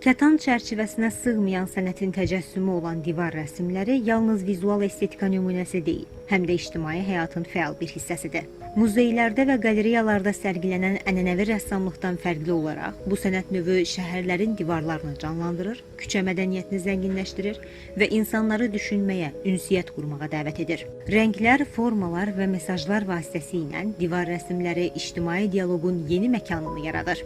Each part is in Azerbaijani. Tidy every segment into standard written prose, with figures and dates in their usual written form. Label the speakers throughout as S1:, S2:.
S1: Kətan çərçivəsinə sığmayan sənətin təcəssümü olan divar rəsmləri yalnız vizual estetika nümunəsi deyil, həm də ictimai həyatın fəal bir hissəsidir. Muzeylərdə və qaleriyalarda sərgilənən ənənəvi rəssamlıqdan fərqli olaraq, bu sənət növü şəhərlərin divarlarını canlandırır, küçə mədəniyyətini zənginləşdirir və insanları düşünməyə, ünsiyyət qurmağa dəvət edir. Rənglər, formalar və mesajlar vasitəsilə divar rəsmləri ictimai dialoqun yeni məkanını yaradır.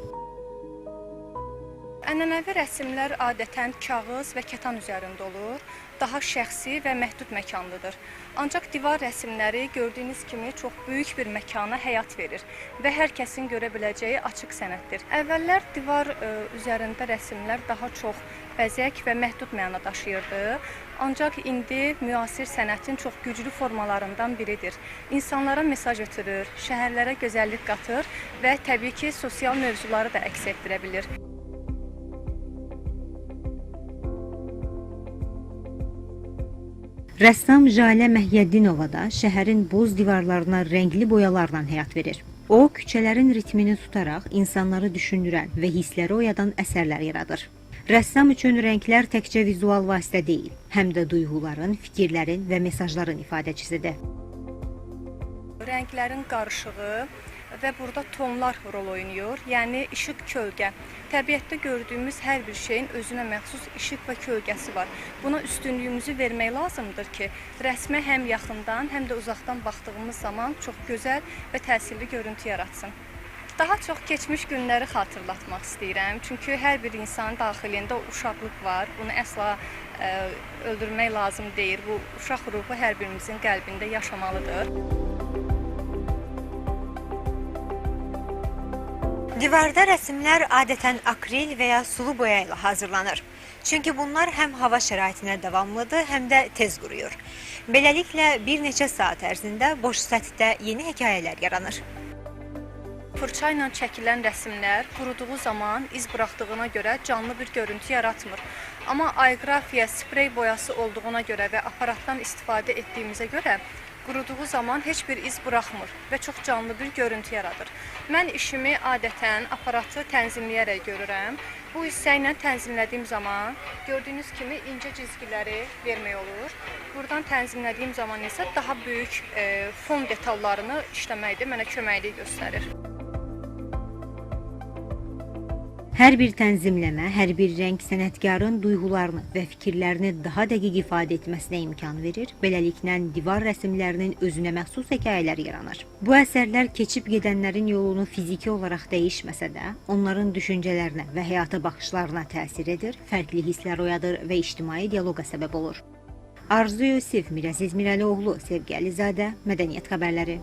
S2: Ənənəvi rəsmlər adətən kağız və kətan üzərində olur, daha şəxsi və məhdud məkanlıdır. Ancaq divar rəsmləri gördüyünüz kimi çox böyük bir məkana həyat verir və hər kəsin görə biləcəyi açıq sənətdir. Əvvəllər divar üzərində rəsmlər daha çox bəzək və məhdud məna daşıyırdı. Ancaq indi müasir sənətin çox güclü formalarından biridir. İnsanlara mesaj ötürür, şəhərlərə gözəllik qatır və təbii ki, sosial mövzuları da əks etdirə bilir.
S1: Rəssam Jalə Məhyəddinova da şəhərin boz divarlarına rəngli boyalarla həyat verir. O, küçələrin ritmini tutaraq insanları düşündürən və hissləri oyadan əsərlər yaradır. Rəssam üçün rənglər təkcə vizual vasitə deyil, həm də duyğuların, fikirlərin və mesajların ifadəçisidir.
S2: Rənglərin qarışığı və burada tonlar rol oynayır, yəni işıq kölgə. Təbiətdə gördüyümüz hər bir şeyin özünə məxsus işıq və kölgəsi var. Buna üstünlüyümüzü vermək lazımdır ki, rəsmə həm yaxından, həm də uzaqdan baxdığımız zaman çox gözəl və təsirli görüntü yaratsın. Daha çox keçmiş günləri xatırlatmaq istəyirəm. Çünki hər bir insanın daxilində uşaqlıq var. Bunu əsla öldürmək lazım deyil. Bu uşaq ruhu hər birimizin qəlbində yaşamalıdır.
S1: Divarda rəsmlər adətən akril və ya sulu boya ilə hazırlanır. Çünki bunlar həm hava şəraitinə davamlıdır, həm də tez quruyur. Beləliklə, bir neçə saat ərzində boş səthdə yeni hekayələr yaranır.
S2: Fırça ilə çəkilən rəsmlər quruduğu zaman iz buraxdığına görə canlı bir görüntü yaratmır. Amma ayqrafiya sprey boyası olduğuna görə və aparatdan istifadə etdiyimizə görə quruduğu zaman heç bir iz buraxmır və çox canlı bir görüntü yaradır. Mən işimi adətən aparatı tənzimləyərək görürəm. Bu hissə ilə tənzimlədiyim zaman gördüyünüz kimi incə cizgiləri vermək olur. Buradan tənzimlədiyim zaman isə daha böyük fon detallarını işləməkdə mənə köməklik göstərir.
S1: Hər bir tənzimləmə, hər bir rəng sənətkarın duyğularını və fikirlərini daha dəqiq ifadə etməsinə imkan verir. Beləliklə, divar rəsmlərinin özünə məxsus hekayələri yaranır. Bu əsərlər keçib gedənlərin yolunu fiziki olaraq dəyişməsə də, onların düşüncələrinə və həyata baxışlarına təsir edir, fərqli hisslər oyadır və ictimai dialoqa səbəb olur. Arzu Yusif, Mirəziz Mirəlioğlu, Sevgi Əlizadə, Mədəniyyət Xəbərləri.